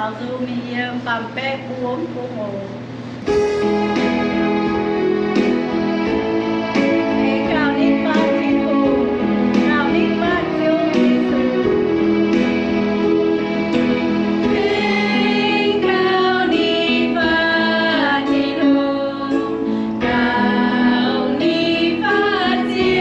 Baaux nzung mingh yiem baamh beqv bung mv bung oc. Aengx gauh ninh faanh Tin-Hungh, gauh ninh faanh Ziouv Yesu. Aengx gauh ninh faanh Tin-Hungh, gauh ninh faanh Ziouv.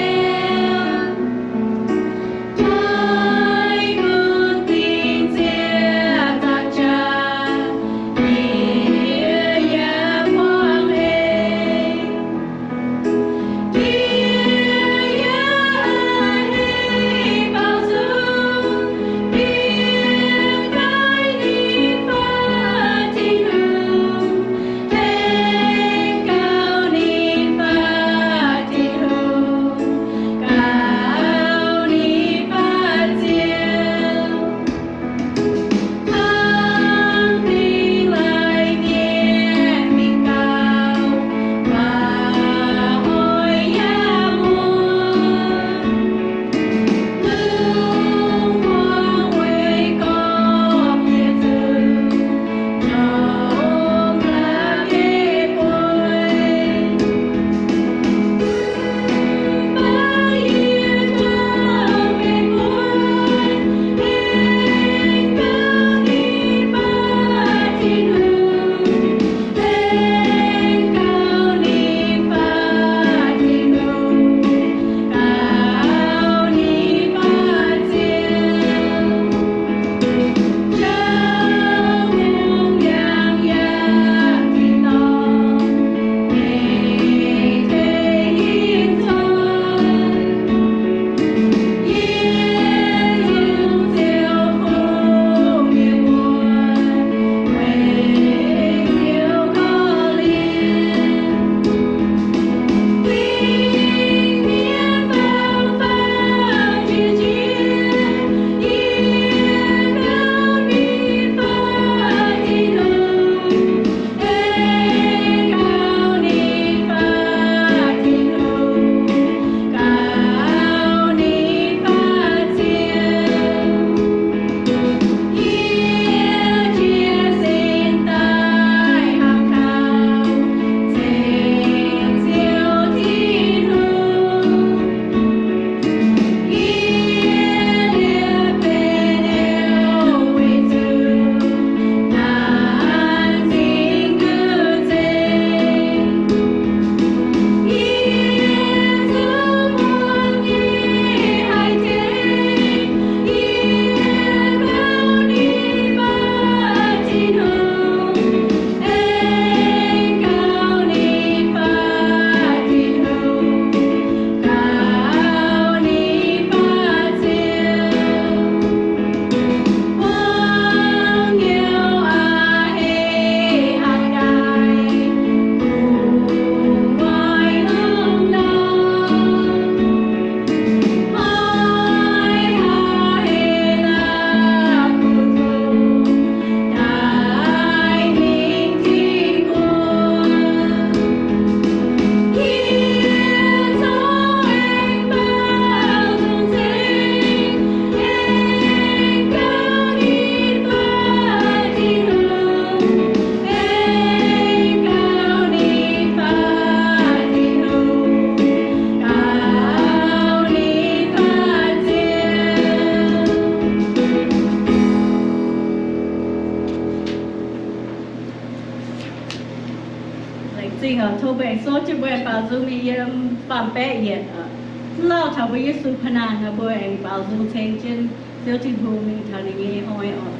Laengz zingh oc. Tov mbuo aengx souv jienv mbuo aengx baaux nzung mingh yiem faam-baeqv yietc oc. Mv lauh taux mbuo Yesu pa'naanh nor, mbuo aengx baaux nzung ceng jienv Ziouv Tin-Hungh mingh taux ninh nyei hnoi oc.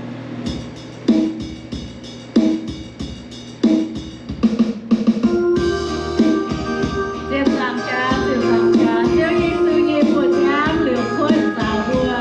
Ziepc nzaangc jaax, ziepc nzaangc jaax, Ziouv Yesu nyei buoz-ngaamv liuz kuotv nzaaux mbuo.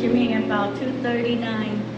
Streaming about two thirty-nine.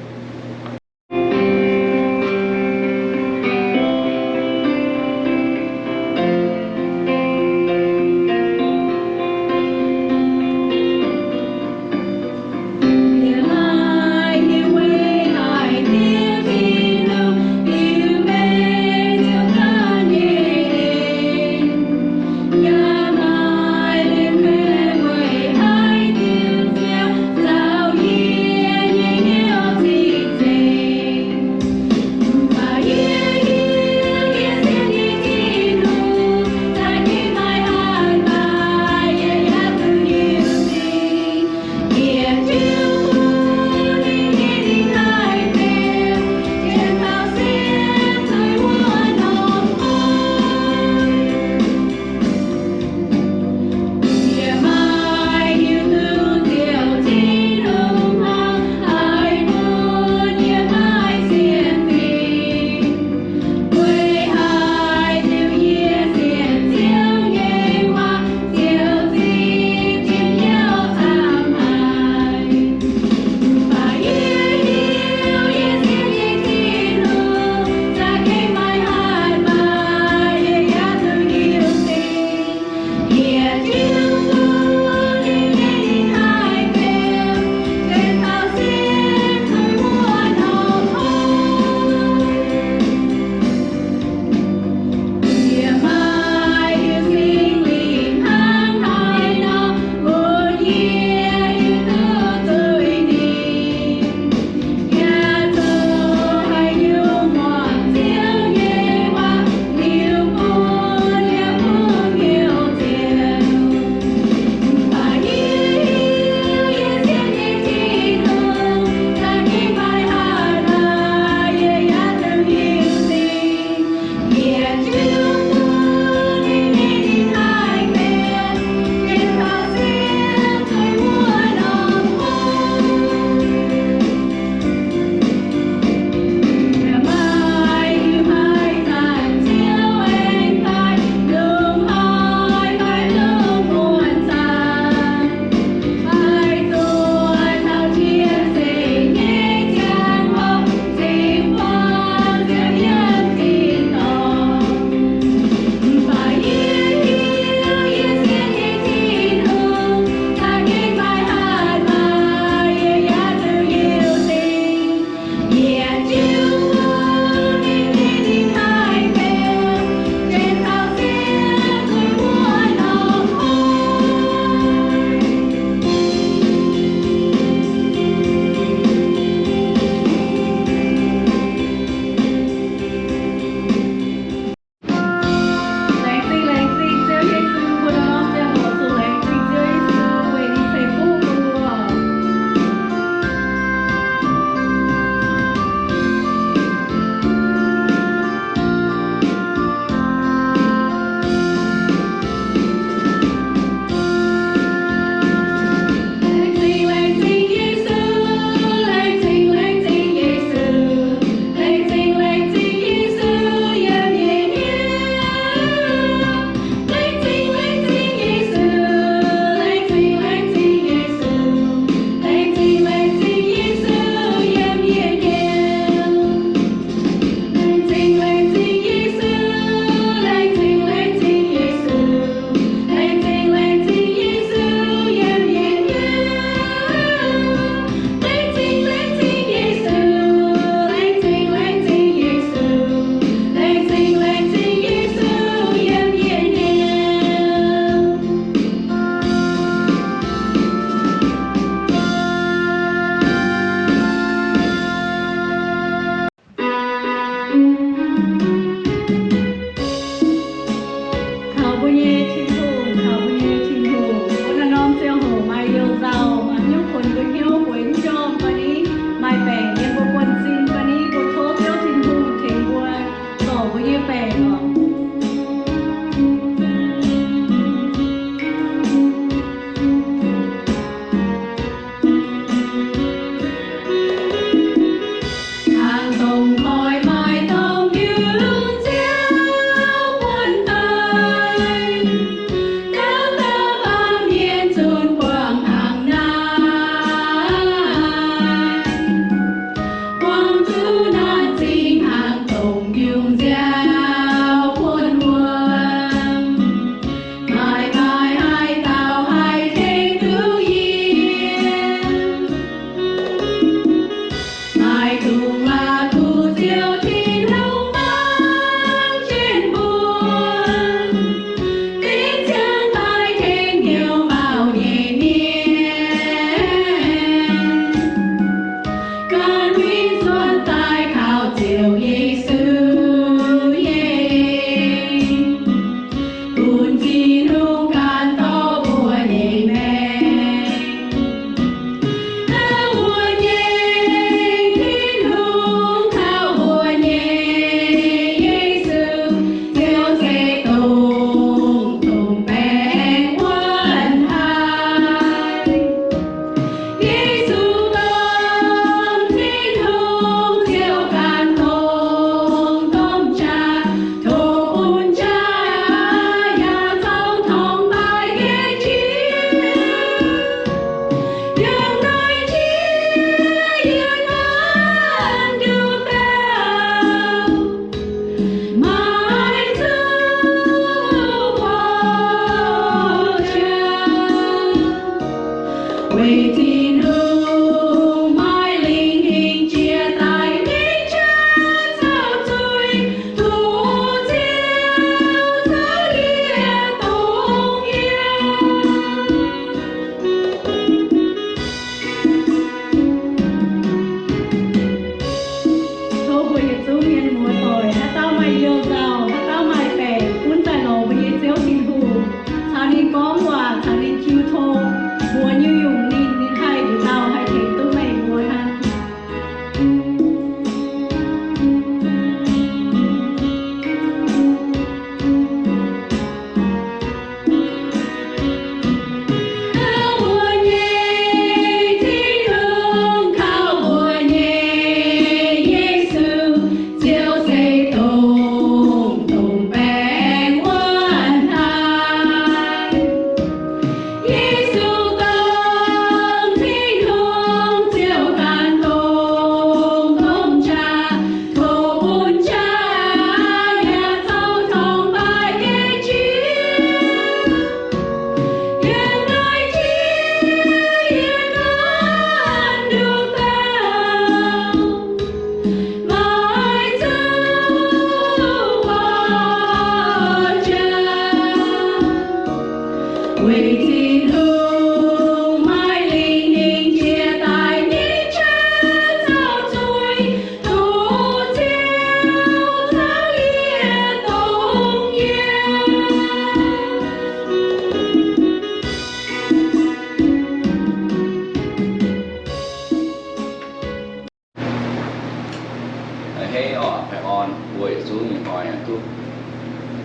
Mbuo yietc zungv ih hnoi duqv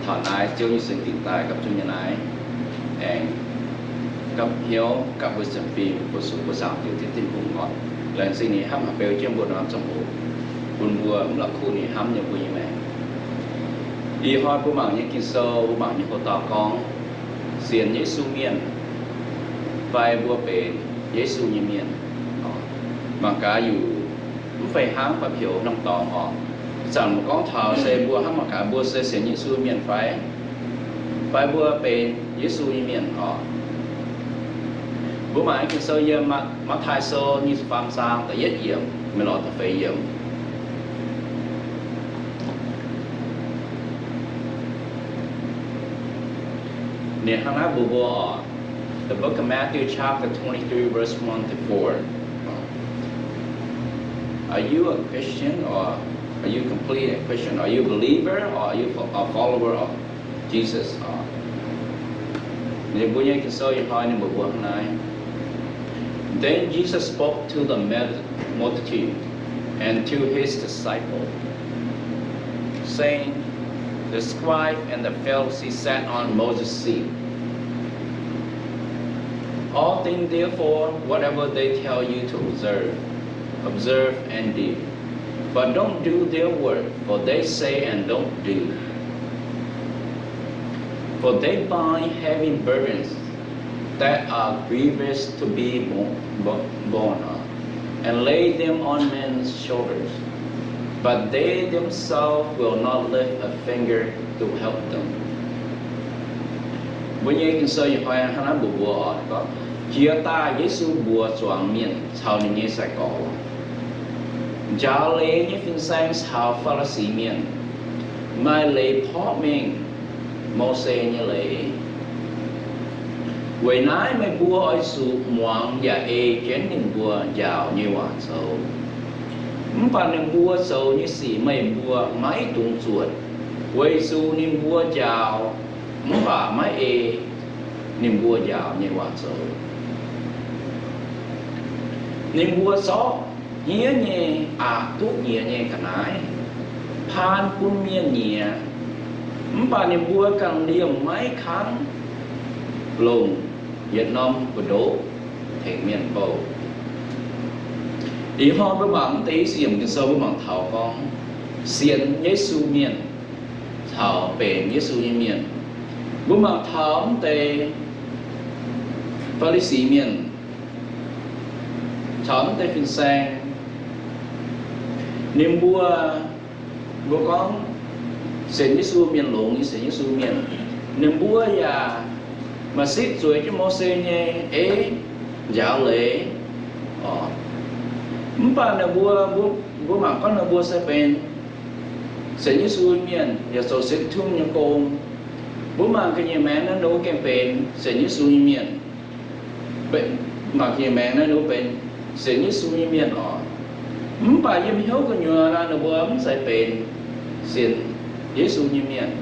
taux naaiv Ziouv nyei singx dingc daaih gapv zunv nyei naaiv, aengx gapv hnyouv gapv mbuo sienx fim fu-sux mbuo Zaangc Diex Ziouv Tin-Hungh oc. Laengz zingh ninh hnamv haic beu jienv mbuo norm ziangh hoc, bun mbuo mv la'kuqv ninh hnamv nyei mbuo nyei maengc. Ih hnoi mbuo mangc nyei Ging-Sou, mbuo mangc nyei hoc dauh gorngv, sienx Yesu mienh fai mbuo benx Yesu nyei mienh. Mangc gaax yuc mv fei hnangv ba'pioux norm dorngx oc. Zanc mbuo gorngv taux se mbuo hnamv mangc gaax mbuo se sienx Yesu mienh fai, fai mbuo benx Yesu nyei mienh oc. Mbuo mangc Ging-Sou yiem Matv^taai Sou nyic ziepc faam zaang da'yietv yiemc mingh lorz da'feix yiemc. Ninh hnangv naaiv mbuox mbuo oc, the book of Matthew chapter twenty-three, verse one to four. Are you a Christian or are you completely a Christian? Are you a believer or are you a follower of Jesus? Ninh mbuo nyei Ging-Sou ih hnoi ninh mbuox mbuo hnangv naaiv. Then Jesus spoke to the multitude and to his disciples, saying, The scribes and the Pharisees sat on Moses' seat. All things therefore, whatever they tell you to observe, observe and do. But don't do their work, for they say and don't do. For they bind heavy burdens that are grievous to be borne, and lay them on men's shoulders, but they themselves will not lift a finger to help them. Mbuo nyei Ging-Sou ih hnoi hnangv naaiv mbuox mbuo oc, gorngv, Jiex daaih Yesu mbuox zuangx mienh caux ninh nyei sai-gorx, Njaaux leiz nyei fin-saeng caux Faa^li^si Mienh, maaih leiz porv mengh Mose nyei leiz. Weic naaiv meih mbuo oix zuqc muangx yaac ei jienv ninh mbuo njaaux nyei waac zoux. Mv baac ninh mbuo zoux nyei sic meih mbuo maiv dungx zuotc, weic zuqc ninh mbuo njaaux mv baac maiv ei ninh mbuo njaaux nyei waac zoux. Ninh mbuo zorqv hniev nyei aqc duqv nyiex nyei ga'naaiv paan bun mienh nyiex, mv baac ninh mbuo ganh liemh maiv kangv longc yietc norm mbu'ndoqv tengx mienh bouh. Ih hnoi mbuo mangc mv deix i ziemc Ging-Sou mbuo mangc taux gorngv sienx Yesu mienh caux benx Yesu nyei mienh. Mbuo mangc taux mv deix Faa^li^si Mienh caux mv deix fin-saeng, ninh mbuo, mbuo gorngv sienx Yesu mienh longx nyei sienx Yesu mienh, ninh mbuo yaac maaih sipv zueiz jienv Mose nyei ei njaaux leiz. Mv baac ninh mbuo, mbuo mangc gorngv ninh mbuo se benx sienx Yesu mienh yaac zoux sienx Tin-Hungh nyei gong. Mbuo mangc ga'nyiec maengx naaiv ninh mbuo gengh benx sienx Yesu nyei mienh. Mangc ga'nyiec maengx naaiv ninh mbuo benx sienx Yesu nyei mienh oc. Mv baac yiem hnyouv gu'nyuoz naaiv ninh mbuo mv zeiz benx sienx Yesu nyei mienh,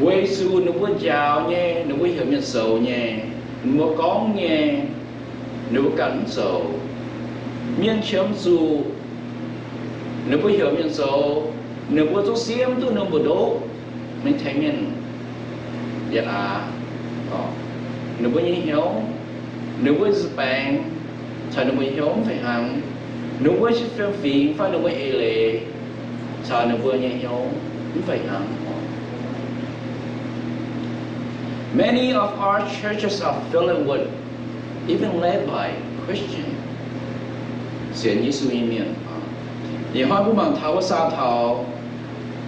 weic zuqc ninh mbuo njaaux nyei, ninh mbuo heuc mienh zoux nyei, ninh mbuo gorngv nyei, ninh mbuo ganh mv zoux. Mienh qiemx zuqc ninh mbuo heuc mienh zoux, ninh mbuo zungv siemv duqv ninh mbu'ndoqv mingh tengx mienh yietc aax. Ninh mbuo nyei hnyouv, ninh mbuo nyei nza'baengx caux ninh mbuo nyei hnyouv mv fih hnangv. Ninh mbuo nyei fiem-fingx fai ninh mbuo eix leiz caux ninh mbuo nyei hnyouv mv fih hnangv. Many of our churches are filling with even led by Christian, sienx Yesu nyei mienh. Ih hnoi mbuo mangc taux wuov saah taux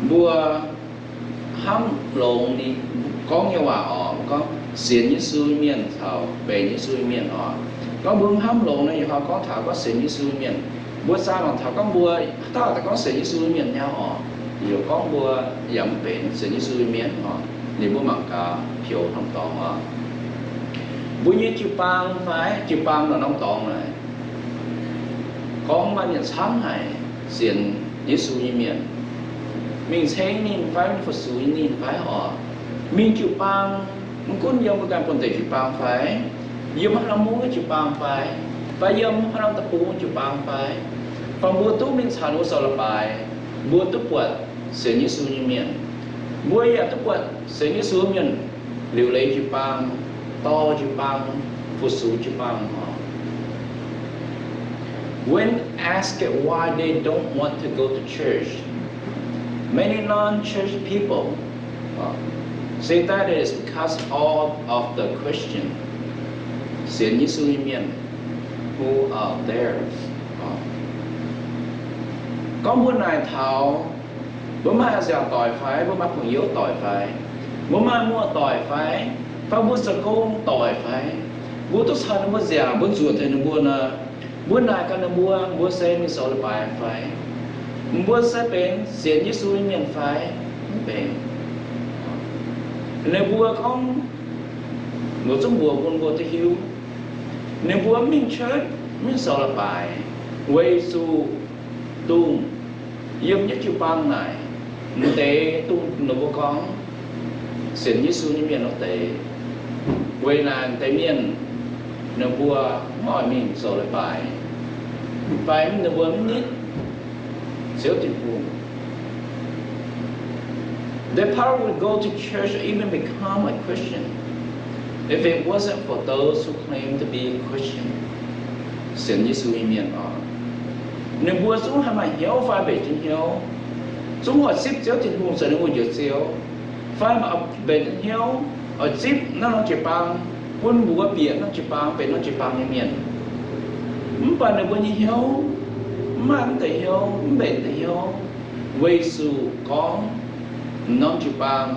mbuo hnamv longx ninh gorngv nyei waac oc, gorngv sienx Yesu nyei mienh caux benx Yesu nyei mienh oc. Gorngv mbuo hnamv longx nor, ih hnoi gorngv taux gorngv sienx Yesu nyei mienh, mbuo zaah mangc taux gorngv mbuo haaix dauh daaih gorngv sienx Yesu nyei mienh nyei oc, yaac gorngv mbuo yaac mv benx sienx Yesu nyei mienh oc. Ninh mbuo mangc gaax pioux norm dorngx oc. Mbuo nyei jiu-baang fai jiu-baang lorz norm dorngx naaic, gorngv maaih mienh camv haic sienx Yesu nyei mienh, mingh ceng ninh fai mingh fu-sux ninh fai oc. Mingh jiu-baang, mv gunv yiem mbuo ganh buonv-deic jiu-baang fai, yiem haaix norm mungv jiu-baang fai, fai yiem haaix norm deic-bung jiu-baang fai, fai mbuo duqv mingh caux ninh mbuo zoux leiz-baaix, mbuo duqv buatc sienx Yesu nyei mienh. Mbuo yaac duqv buatc sienx Yesu mienh liuc leiz jiu-baang, dorh jiu-baang, fu-sux jiu-baang oc. When asked why they don't want to go to church, many non-church people, uh, say that it is because all of the Christian, sienx Yesu nyei mienh, who are there. Gorngv mbuo naaic taux mbuo maaih nziaauc doic fai, mbuo maaih pong-youv doic fai, mbuo maaih muoz-doic fai, fai mbuo zoux gong doic fai, mbuo duqv caux ninh mbuo nziaauc, mbuo nzuonx taux ninh mbuo nor, mbuo naaic gaax ninh mbuo, mbuo se mingh zoux leiz-baaix fai? Mbuo se benx sienx Yesu nyei mienh fai? Mv benx. Ninh mbuo gorngv mbuo zungv mbuox bun mbuo duqv hiuv, ninh mbuo mv mingh church, mv mingh zoux leiz-baaix, weic zuqc dongh yiem nyei jiu-baang naaic, m'deix dongh ninh mbuo gorngv sienx Yesu nyei mienh wuov deix, weic naaic m'deix mienh ninh mbuo mv oix mingh zoux leiz-baaix, fai ninh mbuo mv nitv Ziouv Tin-Hungh. They probably would go to church or even become a Christian if it wasn't for those who claim to be Christian, sienx Yesu nyei mienh oc. Ninh mbuo zungv haih maaih hnyouv fai mbenc jienv hnyouv, zungv oix zipv Ziouv Tin-Hungh zoux ninh mbuo Njoux Ziouv, fai mbenc jienv hnyouv oix zipv naaiv norm jiu-baang, bun mbuox bieqc norm jiu-baang, benx norm jiu-baang nyei mienh. Mv baac ninh mbuo nyei hnyouv mv maaih mv deix hnyouv, mv mbenc deix hnyouv, weic zuqc gorngv norm jiu-baang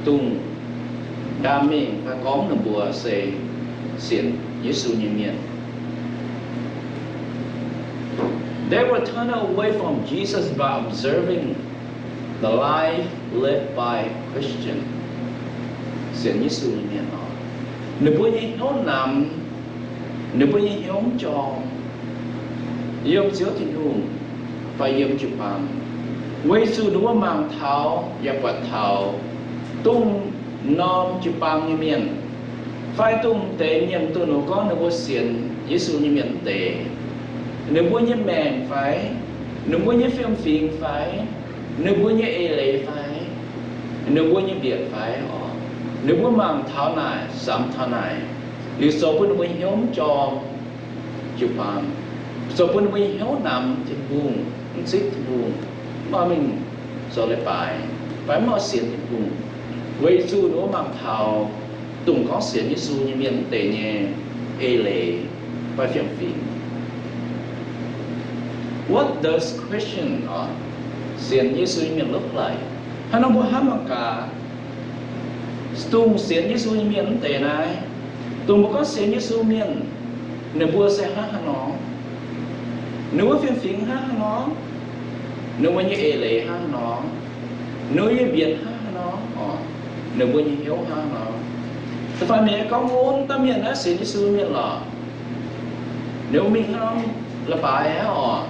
dongh ndaam mingh fai gorngv ninh mbuo se sienx Yesu nyei mienh. They were turned away from Jesus by observing the life led by Christian, sienx Yesu nyei mienh oc. Ninh mbuo nyei hnyouv namx, ninh mbuo nyei hnyouv jorm yiem Ziouv Tin-Hungh fai yiem jiu-baang, weic zuqc ninh mbuo mangc taux yaac buatc taux dongh norm jiu-baang nyei mienh, fai dongh deix mienh dongh ninh mbuo gorngv ninh mbuo sienx Yesu nyei mienh wuov deix, ninh mbuo nyei maengc fai, ninh mbuo nyei fiem-fingx fai, ninh mbuo nyei eix leiz fai, ninh mbuo nyei mbietc fai oc, ninh mbuo mangc taux naaic, samx taux naaic, liuz zoux bun ninh mbuo hnyouv jorm jiu-baang, zoux bun ninh mbuo nyei hnyouv namx Tin-Hungh, mv zipv Tin-Hungh, mv oix mingh zoux leiz-baaix, fai mv oix sienx Tin-Hungh, weic zuqc ninh mbuo mangc taux dongh gorngv sienx Yesu nyei mienh wuov deix nyei eix leiz fai fiem-fingx. What does Christian, sienx Yesu nyei mienh look like? Hnangv nor mbuo hnamv mangc gaax, dongh sienx Yesu nyei mienh wuov deix naaiv, dongh mbuo gorngv sienx Yesu mienh, ninh mbuo se hnangv haaix nor? Ninh mbuo fiem-fingx hnangv haaix nor? Ninh mbuo nyei eix leiz hnangv haaix nor? Ninh mbuo nyei mbietc hnangv haaix nor? Ninh mbuo nyei hnyouv hnangv haaix nor? Da'faanh mienh gorngv, Ov, dauh mienh naaiv sienx Yesu mienh lorqc. Ninh mbuo mingh hnangv nor leiz-baaix aqv oc.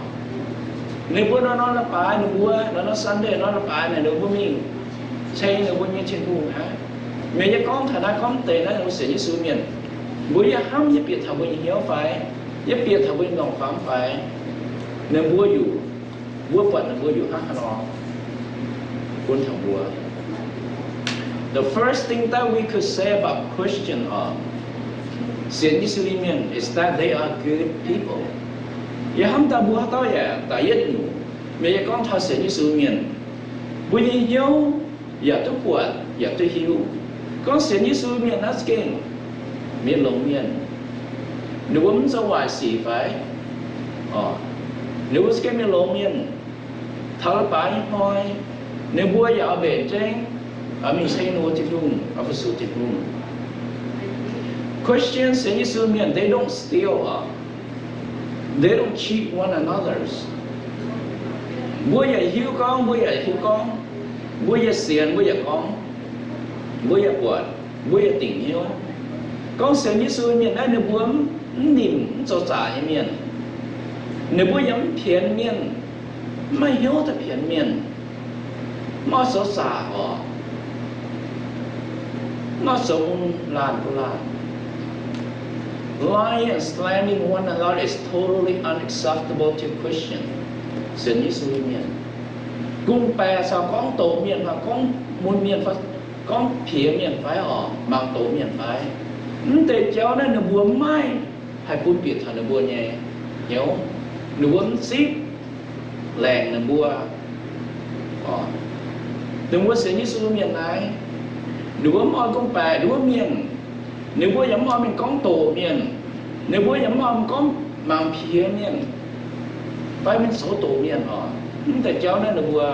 Ninh mbuo nor nor leiz-baaix, ninh mbuo nor nor Sunday nor leiz-baaix naaic, ninh mbuo mingh ceng ninh mbuo nyei Tin-Hungh aqv. Mienh yie gorngv taux naaiv gorngv deix naaiv ninh mbuo sienx Yesu mienh, mbuo yie hnamv yie bieqc taux mbuo nyei hnyouv fai, yie bieqc taux mbuo nyei ndongc famv fai, ninh mbuo yuc, mbuo buatc ninh mbuo yuc hnangv haaix nor bun taux mbuo. The first thing that we could say about Christian, sienx Yesu nyei mienh, is that they are good people. Yie hnamv daaih mbuo haaix dauh yaac daaih yietv nyungc, mienh yie gorngv taux sienx Yesu mienh, mbuo nyei hnyouv yaac duqv buatc yaac duqv hiuv. Gorngv sienx Yesu mienh naaiv za'gengh mienh longx mienh. Ninh mbuo mv zoux waaic sic fai? Ninh mbuo za'gengh mienh longx mienh. Taux leiz-baaix nyei hnoi, ninh mbuo yaac oix mbenc jengv, oix mingh ceng ninh mbuo Tin-Hungh, oix fu-sux Tin-Hungh. Christian, sienx Yesu mienh, they don't steal, they don't cheat one another. Mbuo yaac hiuv gorngv, mbuo yaac hiuv gorngv, mbuo yaac sienx, mbuo yaac gorngv, mbuo yaac buatc, mbuo yaac dingc hnyouv. Gorngv sienx Yesu mienh naaiv ninh mbuo mv nimc mv zoux zaqc nyei mienh. Ninh mbuo yaac mv pienx mienh, mv maaih hnyouv daaih pienx mienh, mv oix zoux zaqc oc, mv oix zoux laanh mbuo laanh. Lying and slandering one another is totally unacceptable to Christian, sienx Yesu nyei mienh. Gong-baeqc caux gorngv doqc mienh fai gorngv mun mienh fai gorngv piex mienh fai orqc, mangc doqc mienh fai. Mv deix jauv naaiv ninh mbuo maiv haih bun bieqc taux ninh mbuo nyei hnyouv. Ninh mbuo mv zipv laengc ninh mbuo. Ninh mbuo sienx Yesu mienh naaiv, ninh mbuo mv oix gong-baeqc ninh mbuo mienh. Ninh mbuo yaac mv oix mingh gorngv doqc mienh. Ninh mbuo yaac mv oix gorngv mangc piex mienh fai mingh coux doqc mienh orqc. Mv deix jauv naaiv ninh mbuo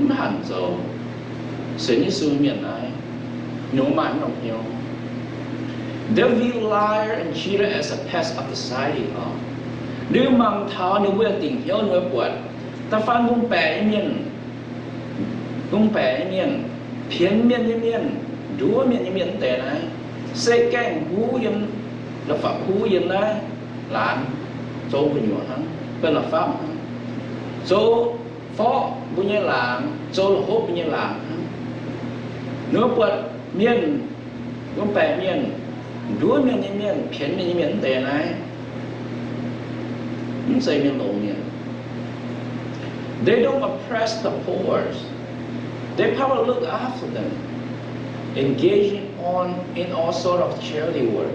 mv hanc zoux. Sienx Yesu mienh naaiv, ninh mbuo maaih mv norm hnyouv. They view liar and cheater as a pest of society orqc. Ninh mangc taux ninh mbuo dingc hnyouv ninh mbuo buatc da'faanh gong-baeqc nyei mienh, gong-baeqc nyei mienh, pienx mienh nyei mienh, nduov mienh nyei mienh mv deix naaiv, se gaengh huv yiem, la'fapv huv yiem naaiv laangz, zoux gu'nyuoz hnangv, benx la'fapv hnangv, zoux forqv mbuo nyei laangz, zoux la'hopv mbuo nyei laangz hnangv. Ninh mbuo buatc mienh, gong-baeqc mienh, nduov mienh nyei mienh, pienx mienh nyei mienh mv deix naaiv, mv zeiz mienh longx mienh. They don't oppress the poor. They probably look after them, engaging on in all sort of charity work.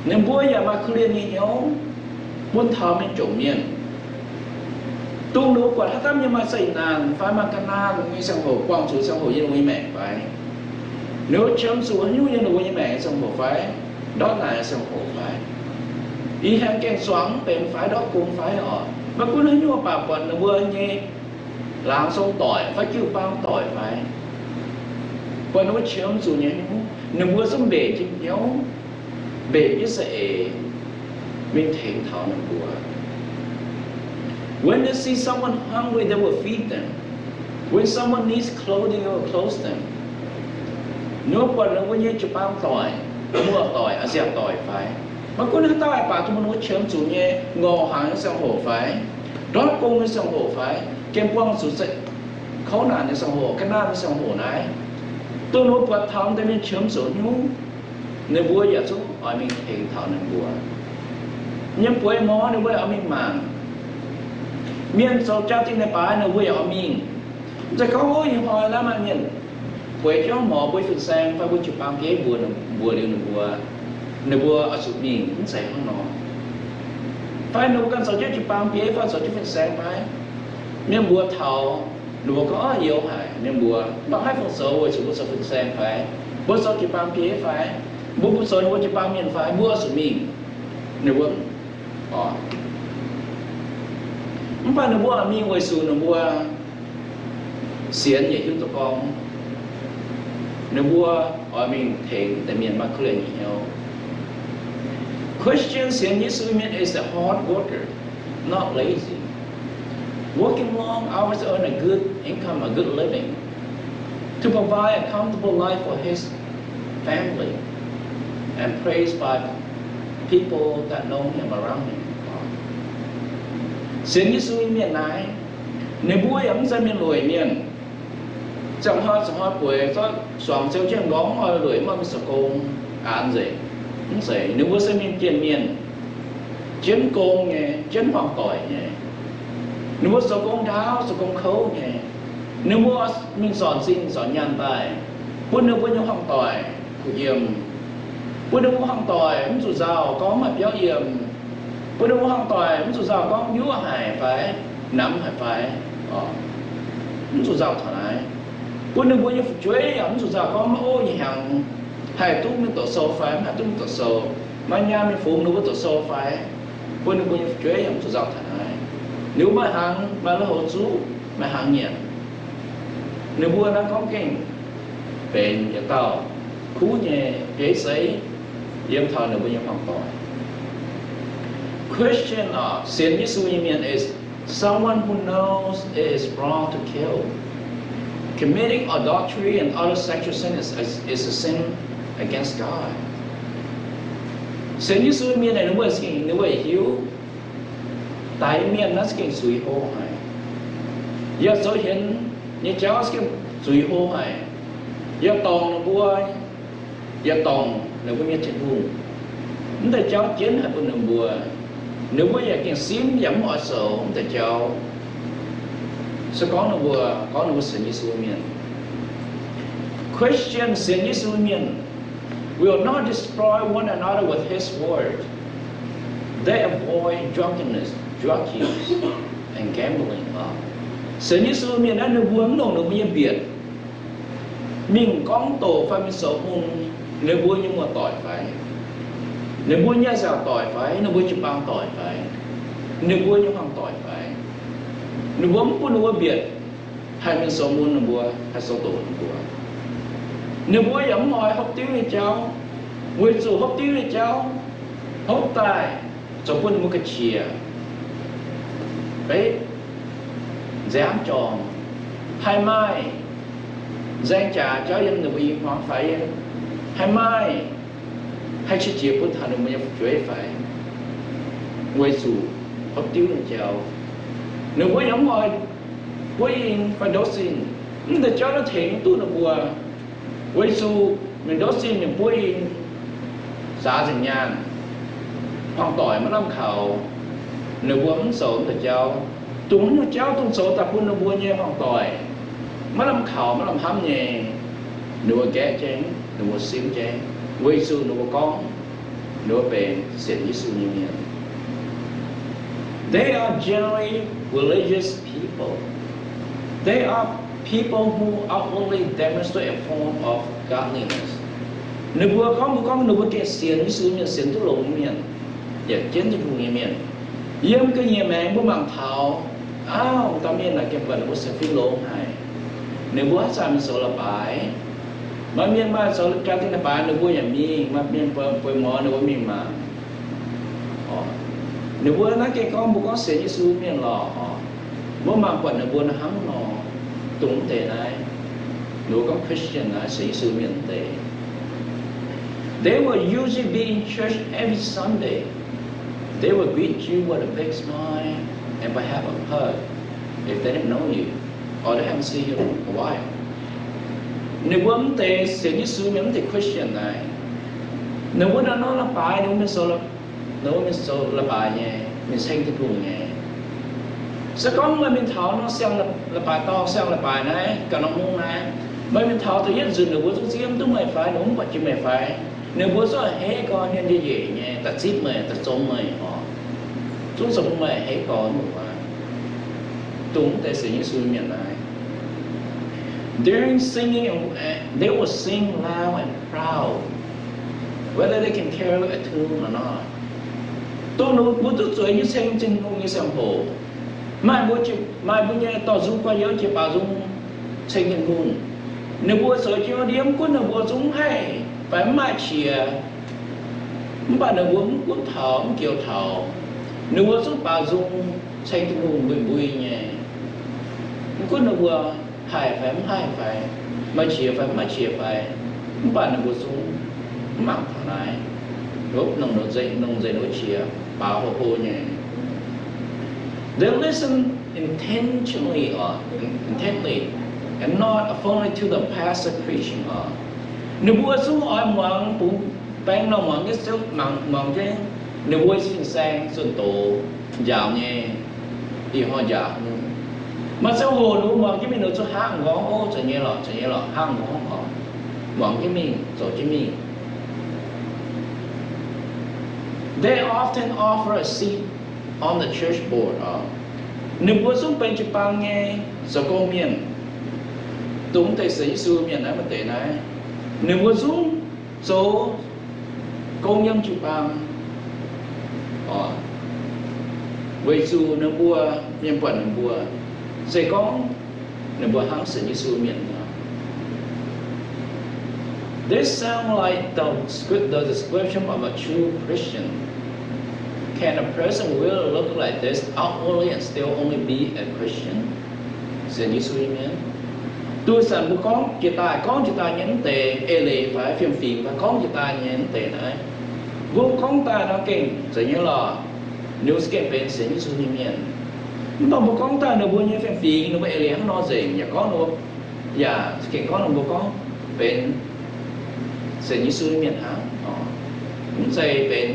Ninh mbuo yaac maaih kuv lienh nyei hnyouv bun taux mienh jomc mienh. Dongh ninh mbuo buatc haaix dauh mienh maaih zeqc naanc fai maaih ga'naanh nyei ziangh hoc, buangh zuqc ziangh hoc yiem ninh mbuo nyei maengc fai, ninh mbuo qiemx zuqc haaix nyungc yiem ninh mbuo nyei maengc nyei ziangh hoc fai, ndortv naaic nyei ziangh hoc fai, ih hnyangx gaengh zuangx mv benx fai ndortv gong fai orqc, maiv gunv haaix nyungc baac buatc ninh mbuo nyei laangz zong doic fai jiu-baang doic fai, buatc ninh mbuo qiemx zuqc nyei hnyouv, ninh mbuo zungv mbenc jienv hnyouv, mbenc jienv za'eix mingh tengx taux ninh mbuo. When they see someone hungry, they will feed them. When someone needs clothing, they will clothe them. Ninh mbuo buatc ninh mbuo nyei jiu-baang doic, muoz-doic, a'nziaauc doic fai, maiv gunv haaix dauh baac, dongh ninh mbuo qiemx zuqc nyei, ngorc hnaangx nyei ziangh hoc fai, ndortv gong nyei ziangh hoc fai, gengh buangh zuqc kouv naanc nyei ziangh hoc, ga'naanh nyei ziangh hoc naaiv, dongh ninh mbuo buatc taux deix mienh qiemx zuqc hnyouv, ninh mbuo yaac zungv oix mingh tengx taux ninh mbuo. Yiem bueix morz ninh mbuo yaac oix mingh mangc. Mienh zoux jaa-dingh leiz-baaix ninh mbuo yaac oix mingh. Mv zeiz gorngv, ov, ih hnoi naaiv maaih mienh bueix jauv morz mbuo fin-saeng fai mbuo jiu-baang bieiv mbuox, mbuox liuz ninh mbuo, ninh mbuo oix zuqc mingh, mv zeiz hnangv nor. Fai ninh mbuo ganh zoux jienv jiu-baang bieiv fai zoux jienv fin-saeng fai, mienh mbuox taux, ninh mbuo gorngv, ov, youz haic. Mienh mbuox, mv baac haaix fungc zoux, weic zuqc mbuo zoux fin-saeng fai, mbuo zoux jiu-baang bieiv fai, mbuo, mbuo zoux ninh mbuo jiu-baang mienh fai, mbuo oix zuqc mingh. Ninh mbuo, mv baac ninh mbuo oix mingh weic zuqc ninh mbuo sienx yaac hiuv duqv gorngv ninh mbuo oix mingh tengx deix mienh maaih kuv lienh nyei hnyouv. Christian sienx Yesu mienh is a hard worker, not lazy, working long hours to earn a good income, a good living, to provide a comfortable life for his family, and praised by people that know him, around him. Sienx Yesu nyei mienh naaiv, ninh mbuo yaac mv zeiz mienh lueic mienh. Ziangh hnoi, ziangh hnoi bueix zorqv suangx ziouc jienv nqorngv, mv oix lueic, mv oix mingh zoux gong, aqc nzengc. Mv zeiz, ninh mbuo se mingh jienh mienh, jienv gong nyei, jienv hmuangx doic nyei. Ninh mbuo zoux gong ndaauv, zoux gong kouv nyei. Ninh mbuo mingh zornc zinh zornc nyaanh daaih, bun ninh mbuo nyei hmuangx doic kuh yiem, bun ninh mbuo hmuangx doic mv zuqc nzauh gorngv mv haih biauv yiem, bun ninh mbuo hmuangx doic mv zuqc nzauh gorngv yuov haic fai, namx haic fai, mv zuqc nzauh taux naaiv. Bun ninh mbuo nyei fu'jueiv yaac mv zuqc nzauh gorngv maiv ov nyei hnyangx haih duqv mingh doqc sou fai mv haih duqv mingh doqc sou, maaih nyaanh mingh fungx ninh mbuo doqc sou fai. Bun ninh mbuo nyei fu'jueiv yaac mv zuqc nzauh taux naaiv. Ninh mbuo maaih hnaangx, maaih lui-houx zuqv, maaih hnaangx nyanc. Ninh mbuo naaiv gorngv gengh benx yietc dauh kuv nyei bieiv zeiv yiem taux ninh mbuo nyei hmuangx doic. Christian, sienx Yesu nyei mienh is someone who knows it is wrong to kill. Committing adultery and other sexual sin is, is, is a sin against God. Sienx Yesu mienh naaic ninh mbuo, ninh mbuo hiuv, daix mienh naaiv za'gengh zuiz hlo haic. Yaac zoux hienx nyei jauv za'gengh zuiz hlo haic. Yaac dorngc ninh mbuo, yaac dorngc ninh mbuo nyei Tin-Hungh. Mv deix jauv jienv haic bun ninh mbuo. Ninh mbuo yaac gengh simv yaac mv oix zoux mv deix jauv. Se gorngv ninh mbuo, gorngv ninh mbuo sienx Yesu mienh, Christian sienx Yesu mienh will not destroy one another with his word. They avoid drunkenness, drug use, and gambling. Sienx Yesu mienh naaiv ninh mbuo mv longc ninh mbuo nyei mbietc mingh gorngv doqc fai mingh zoux mun ninh mbuo nyei muoz-doic fai, ninh mbuo nyei nziaauc doic fai, ninh mbuo jiu-baang doic fai, ninh mbuo nyei hmuangv doic fai. Ninh mbuo mv bun ninh mbuo mbietc haih mingh zoux mun ninh mbuo, haih zoux doqc ninh mbuo. Ninh mbuo yaac mv oix hopv diuv nyei jauv, weic zuqc hopv diuv nyei jauv hopv daaih zoux bun ninh mbuo ga'qiex, beiv nziaamv jorm, haih maaih nzaeng jaax jauv yiem ninh mbuo i hmuangx fai, haih maaih, haih qiex jiez bun taux ninh mbuo nyei fu'jueiv fai, weic zuqc hopv diuv nyei jauv. Ninh mbuo yaac mv oix buov in fai ndouv zinh. Mv deix jauv naaiv tengx mv duqv ninh mbuo, weic zuqc mingh ndouv zinh mingh buov in, zaax nzengc nyaanh, hmuangv doic maiv lamh kaux, ninh mbuo mv zoux mv deix jauv. Dongh mv nyungc jauv dongh zoux daaih bun ninh mbuo nyei hmuangv doic maiv lamh kaux, maiv lamh hnamv nyei, ninh mbuo nqaeqv jienv, ninh mbuo simv jienv, weic zuqc ninh mbuo gorngv ninh mbuo benx sienx Yesu nyei mienh. They are generally religious people. They are people who outwardly demonstrate a form of godliness. Ninh mbuo gorngv, mbuo gorngv ninh mbuo gengh sienx Yesu mienh, sienx duqv longx nyei mienh, yaac jienv Tin-Hungh nyei mienh. Yiem ga'nyiec maengx mbuo mangc taux, auv, dauh mienh naaic gengh buatc ninh mbuo sienx fim longx haic. Ninh mbuo haaix zanc mingh zoux leiz-baaix, maaih mienh maaih zoux jaa-dingh leiz-baaix ninh mbuo yaac mingh, maaih mienh bueix, bueix ngorx ninh mbuo mingh mangc. Ninh mbuo naaiv gengh gorngv mbuo gorngv sienx Yesu mienh lorqc. Mbuo mangc buatc ninh mbuo naaiv hnangv nor, dongh mv deix naaiv, ninh mbuo gorngv Christian naaiv, sienx Yesu mienh mv deix. They will usually be in church every Sunday. They will greet you with a big smile and perhaps a hug if they don't know you or they haven't seen you in a while. Ninh mbuo mv deix sienx Yesu mienh, mv deix Christian naaiv, ninh mbuo naaiv norm leiz-baaix ninh mbuo mingh zoux, ninh mbuo mingh zoux leiz-baaix nyei, mingh ceng Tin-Hungh nyei. Se gorngv meih mingh taux norm siang leiz-baaix dorngh, siang leiz-baaix naaiv, ga'norm mungv naaiv, meih mingh taux da'yietv nzunc ninh mbuo zungv zieqv mv duqv meih fai, ninh mbuo mv buatc jiex meih fai, ninh mbuo zungv a'hneiv gorx hmien njiec nyeic nyei daaih zipv meih, daaih zong meih oc. Zungv zoux bun meih a'hneiv gorx muoz. Dongh mv deix sienx Yesu mienh naaiv, during singing, they will sing loud and proud, whether they can carry a tune or not. Dongh ninh mbuo duqv zueiz nyei ceng Tin-Hungh nyei ziangh hoc, maaih mbuo, maaih mbuo nyei dorh nzung guanh yiem jiex baaux nzung ceng Tin-Hungh. Ninh mbuo zoux jienv ndiev mv gunv ninh mbuo zungv mv haih fai mv maaih qiex, mv baac ninh mbuo mv gunv taux mv joux taux, ninh mbuo zungv baaux nzung ceng Tin-Hungh mbui mbui nyei. Mv gunv ninh mbuo haih fai mv haih fai, maaih qiex fai mv maaih qiex fai, mv baac ninh mbuo zungv mv mangc taux naaiv. Nongc nzengc, nongc nzengc ninh mbuo qiex baaux hlo hlo nyei. They listen intentionally or intently and not only to the pastor preaching or. Ninh mbuo zungv oix muangx bungx baeng nor, muangx jienv, muangx jienv ninh mbuo fin-saeng zunh doz njaaux nyei, ih hnoi njaaux. Maaih ziangh hoc ninh mbuo muangx jienv mingh ninh mbuo zuqc hnangv nqorngv, o, zeiz nyei lorqc, zeiz nyei lorqc, hnangv nqorngv oc. Muangx jienv mingh, zoux jienv mingh. They often offer a seat on the church board. Ninh mbuo zungv benx jiu-baang nyei zoux gong mienh. Dongh mv deix sienx Yesu mienh naaiv, maaih deix naaiv, ninh mbuo zungv zoux gong yiem jiu-baang oc, weic zuqc ninh mbuo, mienh buatc ninh mbuo, se gorngv ninh mbuo hnangv sienx Yesu mienh nor. This sound like the script, the description of a true Christian. Can a person really look like this outwardly and still only be a Christian? Sienx Yesu nyei mienh. Duqv zanc mbuo gorngv jiex daaih, gorngv jiex daaih nyei mv deix eix leiz fai fiem-fingx fai gorngv jiex daaih nyei mv deix naaiv, mbuo gorngv daaih nor gengh zeiz nyei lorqc, ninh mbuo za'gengh benx sienx Yesu nyei mienh. Mv baac mbuo gorngv daaih ninh mbuo nyei fiem-fingx, ninh mbuo eix leiz hnangv nor nzengc, yaac gorngv ninh mbuo, yaac za'gengh gorngv ninh mbuo gorngv benx sienx Yesu nyei mienh hnangv. Mv zeiz benx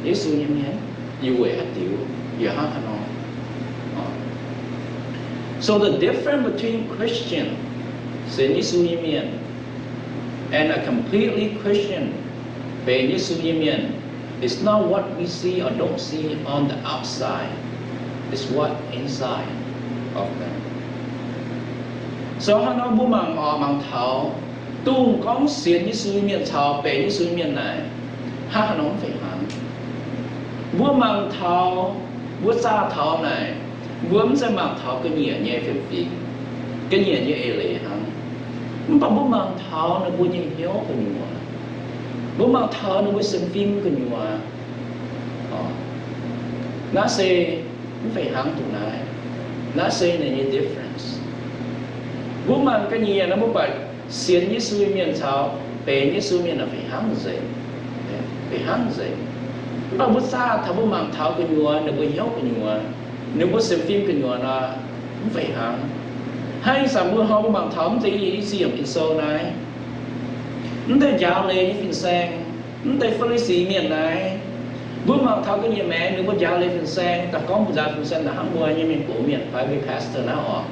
Yesu nyei mienh, yaac weic haaix diuc, yaac hnangv haaix nor. So the difference between Christian, sienx Yesu nyei mienh, and a completely Christian, benx Yesu nyei mienh, is not what we see or don't see on the outside. It's what inside of them. So hnangv nor mbuo mangc oc, mangc taux dongh gorngv sienx Yesu nyei mienh caux benx Yesu nyei mienh naaic, hnangv haaix nor mv fih hnangv. Mbuo mangc taux, mbuo zaah taux naaic, mbuo mv zeiz mangc taux ga'nyiec nyei fiem-fingx, ga'nyiec nyei eix leiz hnangv. Mv baac mbuo mangc taux ninh mbuo nyei hnyouv gu'nyuoz. Mbuo mangc taux ninh mbuo sienx fim gu'nyuoz. Naaiv se mv fih hnangv duqv naaiv. Naaiv se ninh nyei difference. Mbuo mangc ga'nyiec nor mbuo buatc sienx Yesu nyei mienh caux benx Yesu mienh naaic fih hnangv nzengc. Fih hnangv nzengc. Mv baac mbuo zaah taux, mbuo mangc taux gu'nyuoz, ninh mbuo hnyouv gu'nyuoz, ninh mbuo sienx fim gu'nyuoz nor, mv fih hnangv. Hnangv ih zanc mbuo hnoi mbuo mangc taux mv deix i ziepc Ging-Sou naaiv, mv deix njaaux leiz nyei fin-saeng, mv deix Faa^li^si mienh naaiv, mbuo mangc taux ga'nyiec maengx ninh mbuo njaaux leiz fin-saeng, daaih gorngv mbuo njaaux fin-saeng naaic hnangv mbuo nyei mienh gox mienh fai mbuo pastor naaiv oc.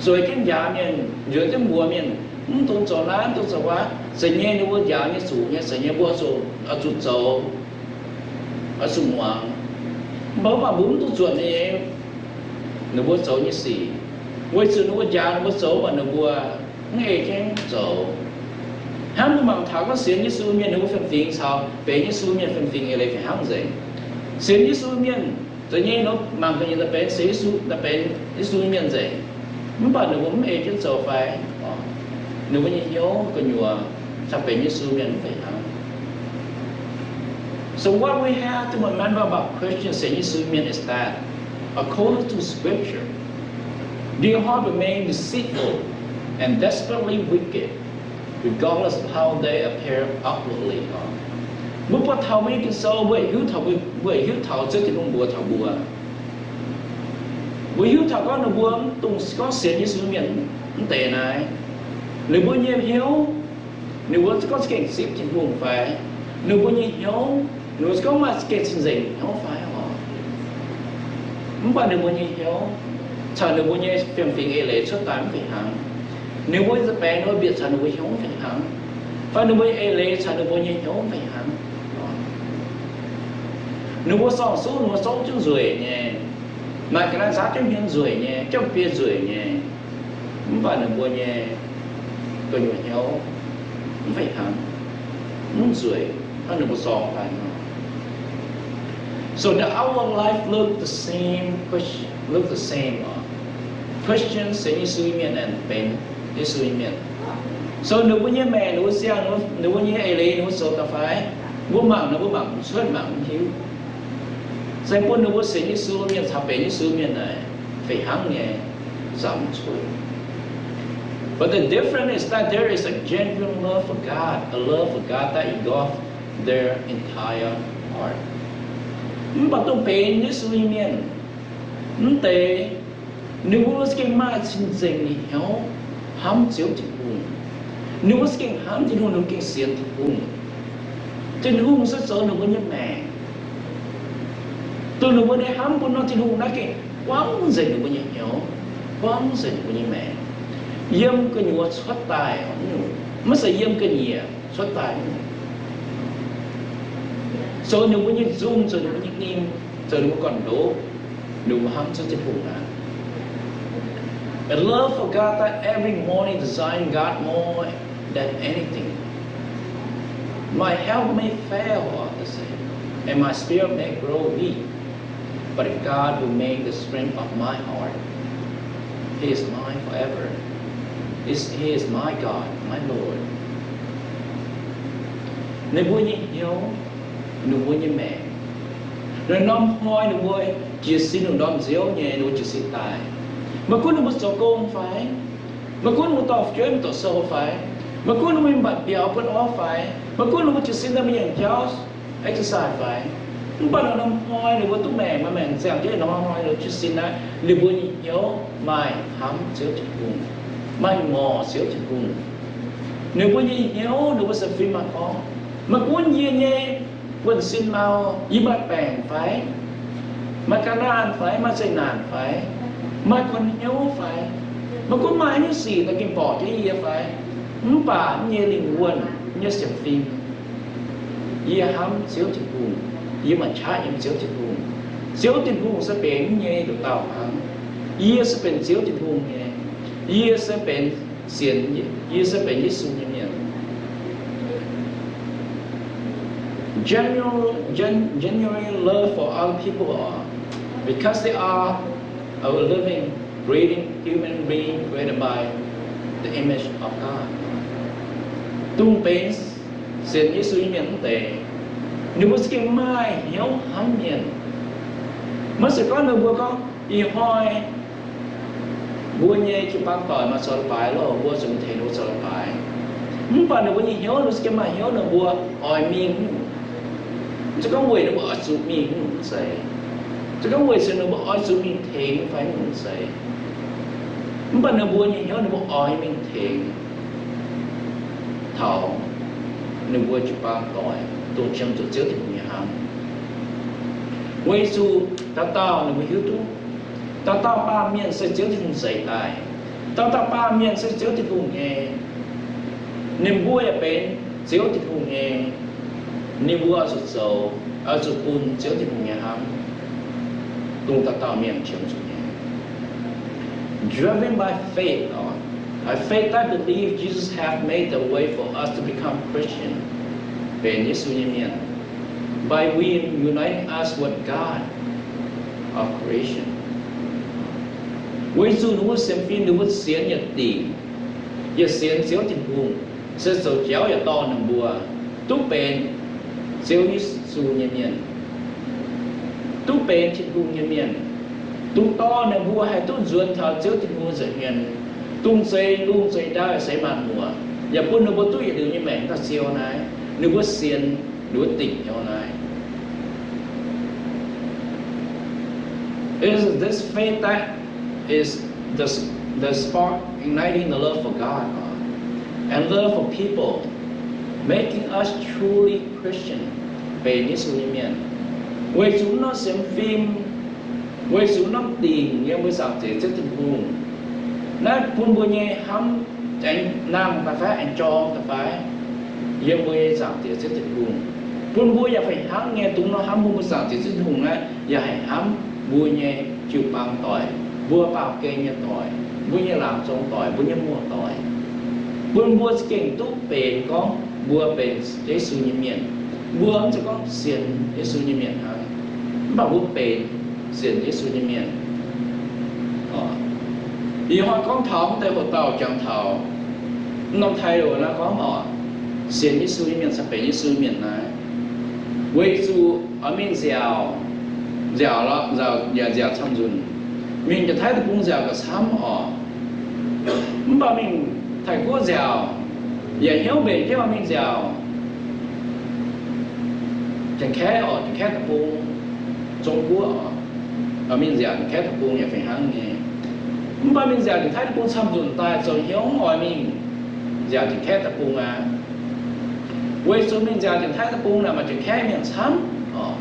Sueih jienv njaaux mienh, nzueic jienv mbuox mienh, mv dungx zoux naaiv, mv dungx zoux wuov. Zeiz nyei ninh mbuo njaaux nyei zuqc nyei, zeiz nyei mbuo oix zuqc zoux, oix zuqc muangx. Mv baac mbuo mv duqv zuotc nyei ninh mbuo zoux nyei sic, weic zuqc ninh mbuo njaaux ninh mbuo zoux, mv baac ninh mbuo mv ei jienv zoux. Hnangv mbuo mangc taux gorngv sienx Yesu mienh ninh mbuo fiem-fingx caux benx Yesu mienh fiem-fingx eix leiz fih hnangv nzengc. Sienx Yesu mienh, zeiz nyei nor mangc ga'nyiec daaih benx sienx Yesu, daaih benx Yesu nyei mienh nzengc, mv baac ninh mbuo mv ei jienv zoux fai? Ninh mbuo nyei hnyouv gu'nyuoz caux benx Yesu mienh mv fih hnangv. So what we have to remember about Christians, sienx Yesu mienh, is that, according to Scripture, their heart remain deceitful and desperately wicked, regardless of how they appear outwardly. Mbuo buatc taux mbuo nyei Ging-Sou, mbuo hiuv taux, mbuo hiuv taux Ziouv Tin-Hungh mbuox taux mbuo. Mbuo hiuv taux gorngv ninh mbuo mv dungx gorngv sienx Yesu mienh mv deix naaiv. Ninh mbuo nyei hnyouv, ninh mbuo za'gengh zipv Tin-Hungh fai? Ninh mbuo nyei hnyouv, ninh mbuo za'gengh maaih za'gengh cing-nzengc hnyouv fai oc? Mv baac ninh mbuo nyei hnyouv caux ninh mbuo nyei fiem-fingx eix leiz cuotv daaih mv fih hnangv. Ninh mbuo nyei nza-baengx, ninh mbuo bieqc caux ninh mbuo hnyouv mv fih hnangv, fai ninh mbuo nyei eix leiz caux ninh mbuo nyei hnyouv mv fih hnangv. Ninh mbuo sorng-suqv, ninh mbuo zorqv jienv nzueic nyei, maaih ga'naaiv nzaatv jienv hmien nzueic nyei, jienv biei nzueic nyei, mv baac ninh mbuo nyei gu'nyuoz hnyouv mv fih hnangv, mv nzueic hnangv ninh mbuo sorng daaih nor. So the outward life look the same, look the same. Christian, sienx Yesu nyei mienh and benx Yesu nyei mienh. So ninh mbuo nyei maengc, ninh mbuo siang, ninh mbuo nyei eix leiz, ninh mbuo zoux daaih fai? Mbuo mangc, ninh mbuo mangc mv cuotv, mangc mv hiuv. Se bun ninh mbuo sienx Yesu mienh caux benx Yesu mienh naaic fih hnangv nyei, nzamc mv cuotv. But the difference is that there is a genuine love for God, a love for God that engulfs their entire heart. Mv baac dongh benx Yesu nyei mienh, mv deix, ninh mbuo za'gengh maaih cing-nzengc nyei hnyouv hnamv Ziouv Tin-Hungh. Ninh mbuo za'gengh hnamv Tin-Hungh, ninh mbuo gengh sienx Tin-Hungh. Tin-Hungh se zoux ninh mbuo nyei maengc. Dongh ninh mbuo nyei hnamv bun norm Tin-Hungh naaiv gengh buangv nzengc ninh mbuo nyei hnyouv, buangv nzengc ninh mbuo nyei maengc, yiem gu'nyuoz cuotv daaih. Maiv zeiz yiem ga'nyiec cuotv daaih. Zoux ninh mbuo nyei nzung, zoux ninh mbuo nyei nyim, zoux ninh mbuo gorn-ndoqv, ninh mbuo hnamv Ziouv Tin-Hungh aqv. A love for God that every morning desire God more than anything. My health may fail, and my spirit may grow weak, but God will make the strength of my heart. He is mine forever. Is, He is my God, my Lord. Ninh mbuo nyei hnyouv, ninh mbuo nyei maengc, la'norm hnoi ninh mbuo jiez sin lungh ndorm nziouv nyei, ninh mbuo jiez sin daaih. Maiv gunv ninh mbuo zoux gong fai, maiv gunv ninh mbuo dorh fu'jueiv mingh doqc sou fai, maiv gunv ninh mbuo mingh mbatc mbiauz buonv orv fai, maiv gunv ninh mbuo jiez sin daaih mingh yangh jauv, exercise fai, mv baac la'norm hnoi ninh mbuo duqv maengc, maaih maengc ziangh jienv, la'norm hnoi ninh mbuo jiez sin naaiv, ninh mbuo nyei hnyouv maaih hnamv Ziouv Tin-Hungh, maaih ngorc Ziouv Tin-Hungh. Ninh mbuo nyei hnyouv, ninh mbuo sienx fim maaih gorngv, maiv gunv yie nyei buonv-sin mau, yie maaih baengc fai, Maaih ga'naaiv fai? Maaih zeqc naanc fai? Maaih guanh hnyouv fai? Maaih gunv maaih nyungc sic daaih gengh borqc jienv yie fai? Mv baac yie nyei lingh wuonh, yie nyei sienx fim, yie hnamv Ziouv Tin-Hungh. Yie maaih qaqv yiem Ziouv Tin-Hungh. Ziouv Tin-Hungh se benx yie nyei nduqc dauh hnangv. Yie se benx Ziouv Tin-Hungh nyei. Yie se benx sienx, yie se benx Yesu nyei mienh. Genuine, gen, genuine love for other people are because they are a living, breathing human being created by the image of God. Dongh benx sienx Yesu nyei mienh wuov deix, ninh mbuo za'gengh maaih hnyouv hnamv mienh. Maiv se gorngv ninh mbuo gorngv ih hnoi mbuo nyei jiu-baang doic maaih zoux leiz-baaix loh, mbuo zuqc tengx ninh mbuo zoux leiz-baaix. Mv baac ninh mbuo nyei hnyouv, ninh mbuo za'gengh maaih hnyouv ninh mbuo oix mingh nyungc. Mv zeiz gorngv weic ninh mbuo oix zuqc mingh nyungc zeiz. Mv zeiz gorngv weic zuqc ninh mbuo oix zuqc mingh tengx fai nyungc zeiz. Mv baac ninh mbuo nyei hnyouv ninh mbuo oix mingh tengx taux ninh mbuo jiu-baang doic, dongh qiemx zuqc Ziouv Tin-Hungh nyei hnamv. Weic zuqc dauh dauh ninh mbuo hiuv duqv, dauh dauh baamh mienh se Ziouv Tin-Hungh zeix daaih. Dauh dauh baamh mienh se Ziouv Tin-Hungh nyei. Ninh mbuo yaac benx Ziouv Tin-Hungh nyei. Ninh mbuo oix zuqc zoux, oix zuqc bun Ziouv Tin-Hungh nyei hnamv dongh dauh dauh mienh qiemx zuqc nyei. Driven by faith, or by faith I believe Jesus have made the way for us to become Christian. Benx Yesu nyei mienh. By reuniting us with God of creation. Weic zuqc ninh mbuo sienx fim, ninh mbuo sienx yietc dingc, yietc sienx Ziouv Tin-Hungh, se zoux jauv yaac dorh ninh mbuo duqv benx Ziouv Yesu nyei mienh, duqv benx Tin-Hungh nyei mienh, dongh dorh ninh mbuo haih duqv nzuonx taux Ziouv Tin-Hungh nza'hmien, dongh zeix lungh zeix ndau yaac seix maanc muoc, yaac bun ninh mbuo duqv yietc liuz nyei maengc daaih siou naaiv. Ninh mbuo sienx, ninh mbuo dingc hnyouv naaiv. It is this faith that is the, the spark igniting the love for God and love for people, making us truly Christian, benx Yesu nyei mienh. Weic zuqc mv norm sienx fim, weic zuqc mv norm dingc yiem mbuo Zaangc Diex Ziouv Tin-Hungh, naaiv bun mbuo nyei hnamv aengx nangh daaih fai aengx jorm daaih fai yiem mbuo nyei Zaangc Diex Ziouv Tin-Hungh, bun mbuo yaac fih hnangv nyei dongh nor hnamv mbuo, mbuo Zaangc Diex Ziouv Tin-Hungh naaiv yaac haih hnamv mbuo nyei jiu-baang doic, mbuo baamh gen nyei doic, mbuo nyei laangz zong doic, mbuo nyei muoz-doic, bun mbuo za'gengh duqv benx gorngv mbuo benx Yesu nyei mienh. Mbuo mv zeiz gorngv sienx Yesu nyei mienh hnangv, mv baac mbuo benx sienx Yesu nyei mienh. Ih hnoi gorngv taux mv deix hoc dauh jangx taux mv norm title naaiv gorngv oc, sienx Yesu nyei mienh caux benx Yesu nyei mienh naaiv. Weic zuqc oix mingh nziaauc, nziaauc, nziaauc camv-nzunc, mingh Janx-Taiv Deic-Bung nziaauc gauh camv oc. Mv baac mingh Taiv-Guoqv nziaauc yaac hnyouv mbenc jienv oix mingh nziaauc Janx-Kaeqv oc, Janx-Kaeqv Deic-Bung, Zong-Guoqv oc, mingh nziaauc Janx-Kaeqv Deic-Bung yaac fih hnangv nyei. Mv baac mingh nziaauc Janx-Taiv Deic-Bung camv-nzunc daaih zoux hnyouv mv oix mingh nziaauc Janx-Kaeqv Deic-Bung aqv. Weic zuqc mingh nziaauc Janx-Taiv Deic-Bung naaic maaih Janx-Kaeqv mienh camv oc,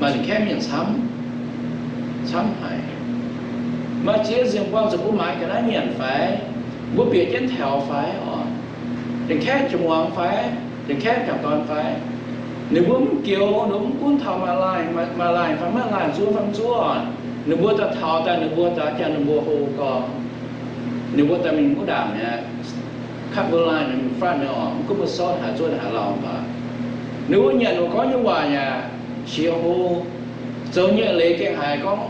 maaih Janx-Kaeqv mienh camv, camv haic. Maaih ziex nzunc buangh zuqc mbuo maaiz ga'naaiv mienh fai? Mbuo bieqc jienv taux fai oc? Janx-Kaeqv jiex muangx fai? Janx-Kaeqv jangc dorn fai? Ninh mbuo mv joux, ninh mbuo mv gunv taux maaih laanh, maaih laanh fai maiv laanh, zuov fai mv zuov, ninh mbuo daaih taux daaih, ninh mbuo daaih jangx ninh mbuo hlo gorx, ninh mbuo daaih mingh wuov ndaangc mi'aqv. Cut mbuo laanh mingh front mi'aqv oc, mv gunv mbuo sortv haaix zuov haaix lauh baac, ninh mbuo nyanc mbuo gorngv nyei waac yaac qiex hlo, zoux nyei leiz gengh haiz gorngv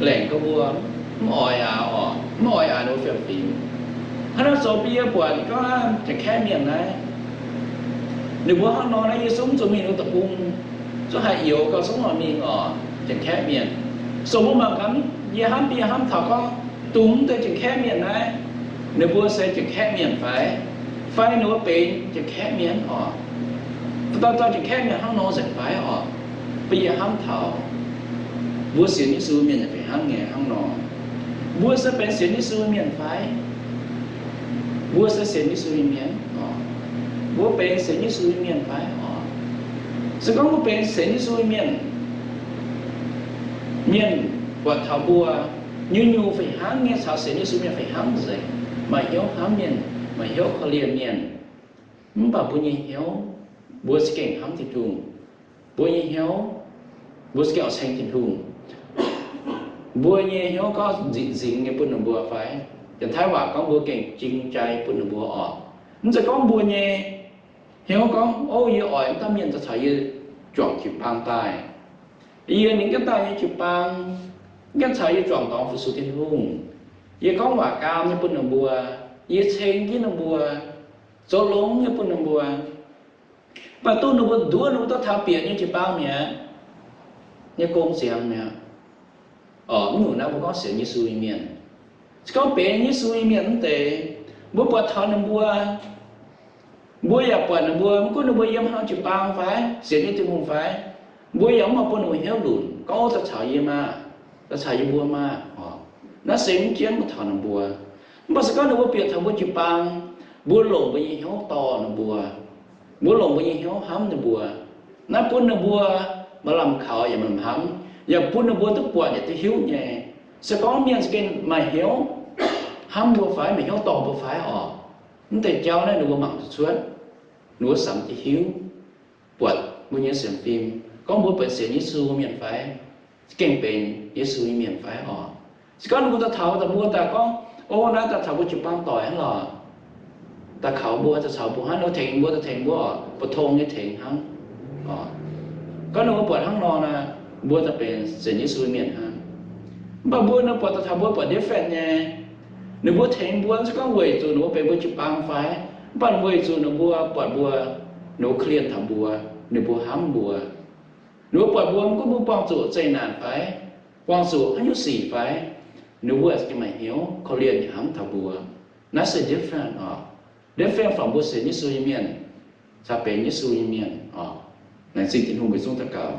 laengc gorx mbuo, mv oix aqv oc, mv oix aqc ninh mbuo fiem-fingx. Hnangv naaiv zoux bun yie buatc gorngv Janx-Kaeqv mienh naaiv, ninh mbuo hnangv nor naaiv, yie zungv mv zuqc mingh ninh mbuo deic-bung, zungv haih youx gauh zungv oix mingh oc, Janx-Kaeqv mienh. So mbuo mangc gaax, yie hnamv, yie hnamv taux gorngv dongh mv deix Janx-Kaeqv mienh naaiv, ninh mbuo se Janx-Kaeqv mienh fai? Fai ninh mbuo benx Janx-Kaeqv mienh oc? Dauh dauh Janx-Kaeqv mienh hnangv nor nzengc fai oc? Bun yie hnamv taux mbuo sienx Yesu mienh yaac fih hnangv nyei hnangv nor. Mbuo se benx sienx Yesu mienh fai? Mbuo se sienx Yesu nyei mienh oc. Mbuo benx sienx Yesu nyei mienh fai oc? Se gorngv mbuo benx sienx Yesu nyei mienh, Mienh buatc taux mbuo nyungc-nyungc fih hnangv nyei, caux sienx Yesu mienh fih hnangv nzengc, maaih hnyouv hnamv mienh, maaih hnyouv korv-lienh mienh. Mv baac mbuo nyei hnyouv, mbuo za'gengh hnamv Tin-Hungh. Mbuo nyei hnyouv, mbuo za'gengh oix ceng Tin-Hungh. Mbuo nyei hnyouv gorngv nzipc nzingx nyei bun ninh mbuo fai? Janx-Taiv waac gorngv mbuo gengh jing jai bun ninh mbuo oc. Mv zeiz gorngv mbuo nyei hnyouv gorngv, o, yie oix mv dauh mienh daaih caux yie juangc jiu-baang daaih. Yie ningv jienv daaih nyei jiu-baang, mv gaengh caux yie juangc dorngx fu-sux Tin-Hungh. Yie gorngv waac gaam nyei bun ninh mbuo, yie ceng jienv ninh mbuo, zoux longx nyei bun ninh mbuo. Mv baac duqv ninh mbuo nduov ninh mbuo duqv taux bieqc nyei jiu-baang mi'aqv, nyei gong ziangx mi'aqv. Oc, mv nyungc naaiv mbuo gorngv sienx Yesu nyei mienh. Se gorngv benx Yesu nyei mienh mv deix, mbuo buatc taux ninh mbuo, mbuo yaac buatc ninh mbuo, mv gunv ninh mbuo yiem haaix norm jiu-baang fai sienx nyei Tin-Hungh fai, mbuo yaac mv oix bun ninh mbuo hnyouv lunc gorngv, o, daaih caux yie maah, daaih caux yie mbuo maah. Naaiv se mv jienv mbuo taux ninh mbuo. Mv baac se gorngv ninh mbuo bieqc taux mbuo jiu-baang, mbuo longc mbuo nyei hnyouv dorh ninh mbuo, mbuo longc mbuo nyei hnyouv hnamv ninh mbuo, naaiv bun ninh mbuo maaih lamh kaux yaac maaih lamh hnamv, yaac bun ninh mbuo duqv buatc yaac duqv hiuv nyei. Se gorngv mienh za'gengh maaih hnyouv hnamv mbuo fai, maaih hnyouv dorh mbuo fai oc, mv deix jauv naaiv ninh mbuo mangc duqv cuotv, ninh mbuo samx duqv hiuv, buatc mbuo nyei sienx fim, gorngv mbuo benx sienx Yesu mienh fai, gengh benx Yesu nyei mienh fai oc. Se gorngv ninh mbuo daaih taux daaih mbuo daaih gorngv, o, naaiv daaih taux mbuo jiu-baang doic hnangv lorqc, daaih kaux mbuo, daaih caux mbuo hnangv, tengx mbuo, daaih tengx mbuo oc, bu-tong nyei tengx hnangv. Gorngv ninh mbuo buatc hnangv nor naaic, mbuo daaih benx sienx Yesu mienh hnangv. Mv baac mbuo ninh buatc daaih taux mbuo buatc different nyei. Ninh mbuo tengx mbuo se gorngv weic zuqc ninh mbuo benx mbuo jiu-baang fai, mv baac weic zuqc ninh mbuo buatc mbuo, ninh mbuo korv-lienh taux mbuo, ninh mbuo hnamv mbuo. Ninh mbuo buatc mbuo mv gunv mbuo buangh zuqc zeqc naanc fai, buangh zuqc haaix nyungc sic fai, ninh mbuo za'gengh maaih hnyouv korv-lienh hnamv taux mbuo. Naaiv se different oc. Different from mbuo sienx Yesu nyei mienh caux benx Yesu nyei mienh oc. Laengz zingh Tin-Hungh mbuo zungv daux gaux.